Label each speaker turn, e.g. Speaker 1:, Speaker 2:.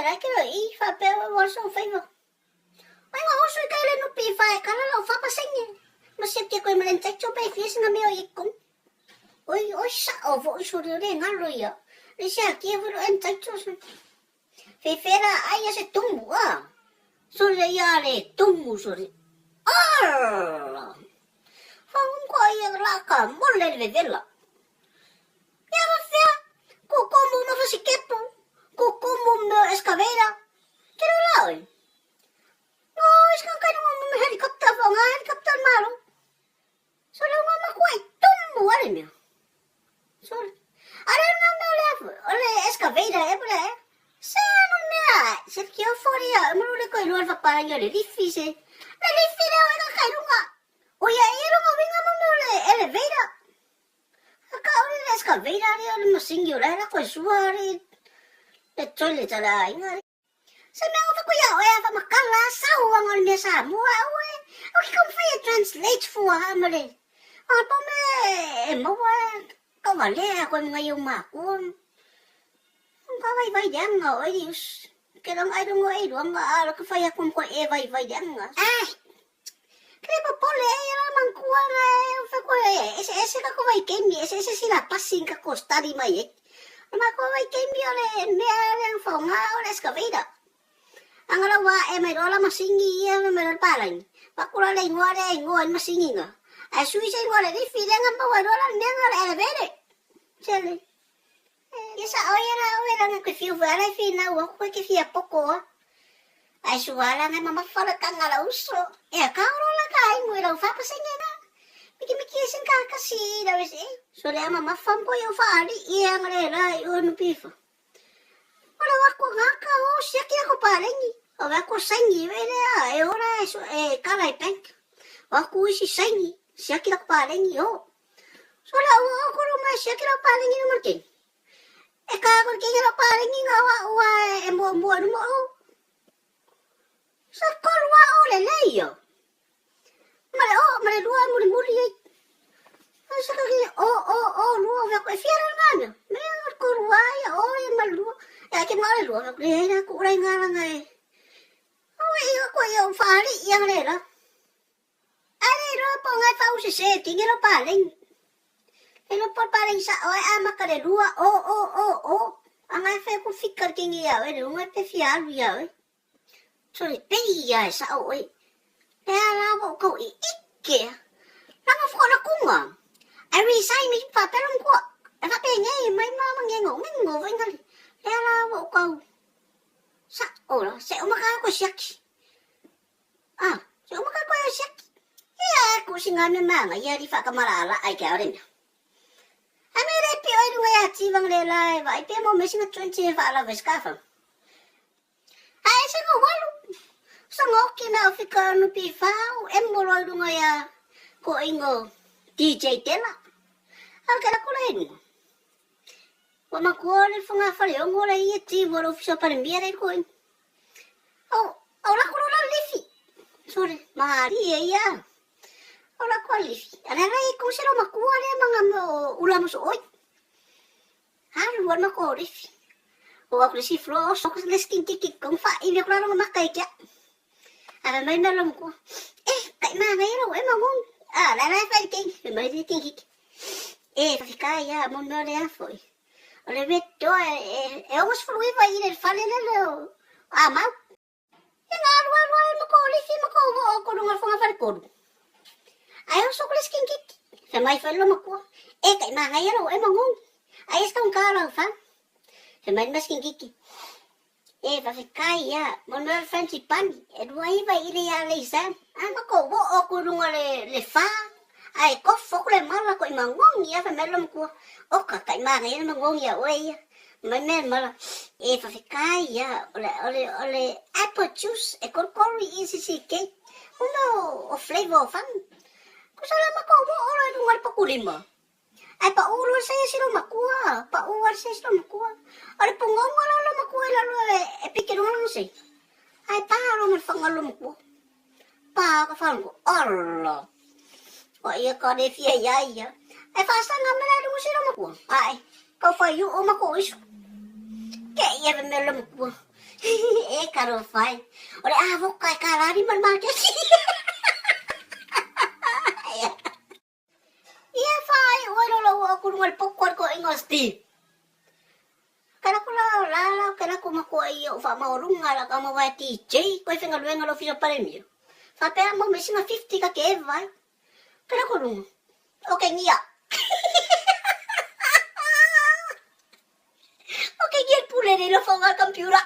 Speaker 1: la ke i fa pe wa so faiva. Ai nga oso i kai le no pi fa e kala lau fa pasenge. Ma se ke koe malen tai chope fi singa meo i kong. Oi oi sa o vo i so le ngalo ia. Le se a kia velo en tai cho so. Fe fe la ai se tumu a. So le ia le tumu so le. Ala. Fa un ko ia la ka mole le vela. Ia fa fea. Ko komo ma fa sikepu. Ko komo me escavera. Ke la oi. No, es ka kai no mo helicopter fa nga helicopter malo. So le nga ma kwai tumu ale mea. So ale nga me le ole escavera e pule. Se no mea, se ki o fori a mo le ko ilu alfa para le lifi se. Le lifi le o ka kai lunga. O ia ia lunga winga mo me le elevator. Ka o le escavera le o le masingi o le la ko sua le le toilet ala inga. Se mea o ia oe a whamakala sau anga o le mea Samoa oe. O ki kau whai e translate fua ha ma le. A po me e maua e kau walea koe mga iau mākua. Ka vai vai le anga oe li us. Ke ranga ai rongo e ruanga a la ka whai aku mkoe e vai vai le anga. Ai! Kere popole e ra mangkua nga e o whai koe e ese ese ka ko vai kemi ese ese sila pasin ka ko study mai e. Ma ko vai kemi o le mea le ang whaonga o le excavator. Anga la wa e mai rola masingi ia me mai rola palangi. Pakura le ingoa le ingoa ni masingi nga. Ai sui se ingoa le rifi le nga maua rola le mea nga le elevere. Sele. Ia sa oi ra oi ra nga ke fiu wala fi na ua koe ke fia poko a. Ai suala nga mama fala kanga la uso. E a ka rola ka ai ngui rau whapa senge nga. Miki miki e sen ka kasi rau e se. So le ama mafa mpo i o whaari i e anga le ra i o nupifa. Ora wako ngaka o siaki ako palengi. O wako sangi we le a e ora e so e kala i bank. Wako isi sangi siaki ako palengi o. So la o o koro mai siaki lau palengi no marke. E ka ko ki lau palengi nga wa ua e mo mo no mo o. Sa korua o le leio. Male o male lua muri muri ai. Ai sa ka ki o o o lua o ko e fiara nga mea. Me o korua ia o e male lua. E ke male lua ko le na ku rai nga nga e. O e ia ko ia o whaari ia le la. Ale ro po ngai fa use se ki ngero paleng. E lo po paleng sa o e ama ka le lua o o o o. Anga e fe ku fika ki ngi ia e le unga pe fia alu ia e. So le pe ia e sa o e. Le ala wa ko i ike. Langa fo la kunga. Ai resign mi pa pero ko. E fa pe nge mai ma ma nge ngo nge ngo vai ngali. Le ala wa ko sa o la se o maka ko siaki. Ah, se o maka ko siaki. Ia ku singa me manga ia ri fa kamara ala ai ke ore. A me le pe oi lunga ia ti wang le la e vai pe mo me singa 20 fa ala veskafa. A e se ngo walu. Sa ngo ki na o fika nu pi fau e mo lo lunga ia ko ingo DJ Tela. A ke la kula inu. Wa ma ko le funga fale o ngo le ia ti wo lo fiso pare mia le ko ingo. O o la kula la lifi. Sore, ma ri e ia. O la kua lifi. A la i ko se lo makua le manga mo ula mo so oi. Haru wa ma ko lifi. O aku le si flo o so le skin kiki kong fa i me kula lo maka i kia. A me mai me lo mo E kai ma ngai lo e mangong. A la la fa ki me mai le ki ki. E fa fika ia mo me le afo. O le veto e e o sfru i va i le fale le le a mau. E ngā rua rua e mako lifi mako o ko lunga whanga whare koru. Ai o so ko le skin kiki. Fe mai whai lo makua. E kai ma ngai ro e mangong. Ai es kaun ka lau fa. Fe mai ma skin kiki. E fa fe kai ia mo no fancy pani. E rua i vai i le ia le isa. A mako wo o ko lunga le le fa. Ai ko fo ko le mala ko i mangong ia fe mai lo makua. O ka kai ma ngai lo mangong ia o ia. Mai me mala. E fa fe kai ia ole ole ole apple juice e korkoru i si si ke. Uno o flavor o fan. Ko sala mako wo o le lunga le pakulima. Ai pa ulu se si lo makua, pa uar se si lo makua. Ale pongongo lo lo makua la lo e pike lo lo se. Ai pa lo me fanga lo makua. Pa ka fango. Allah. O ia ka le fia ia ia. Ai fa sanga me la lo si lo makua. Ai ka fa yu o mako isu. Ke ia me lo makua. E talofa e, o le avoka e $5 le maketi. Ia faaiu ai loa lou oo atu i luga o le potu a le toeaina o Steve. Kena ku la la la kena ku matua i o faamaualuga la ka mawae DJ koe faigaluega le ofisa o Palemia. Faapea mau me sina 50 ka ke eva ai. Kena ku lunga. O ke ngia. O ke ngia pule le lo fonga computer.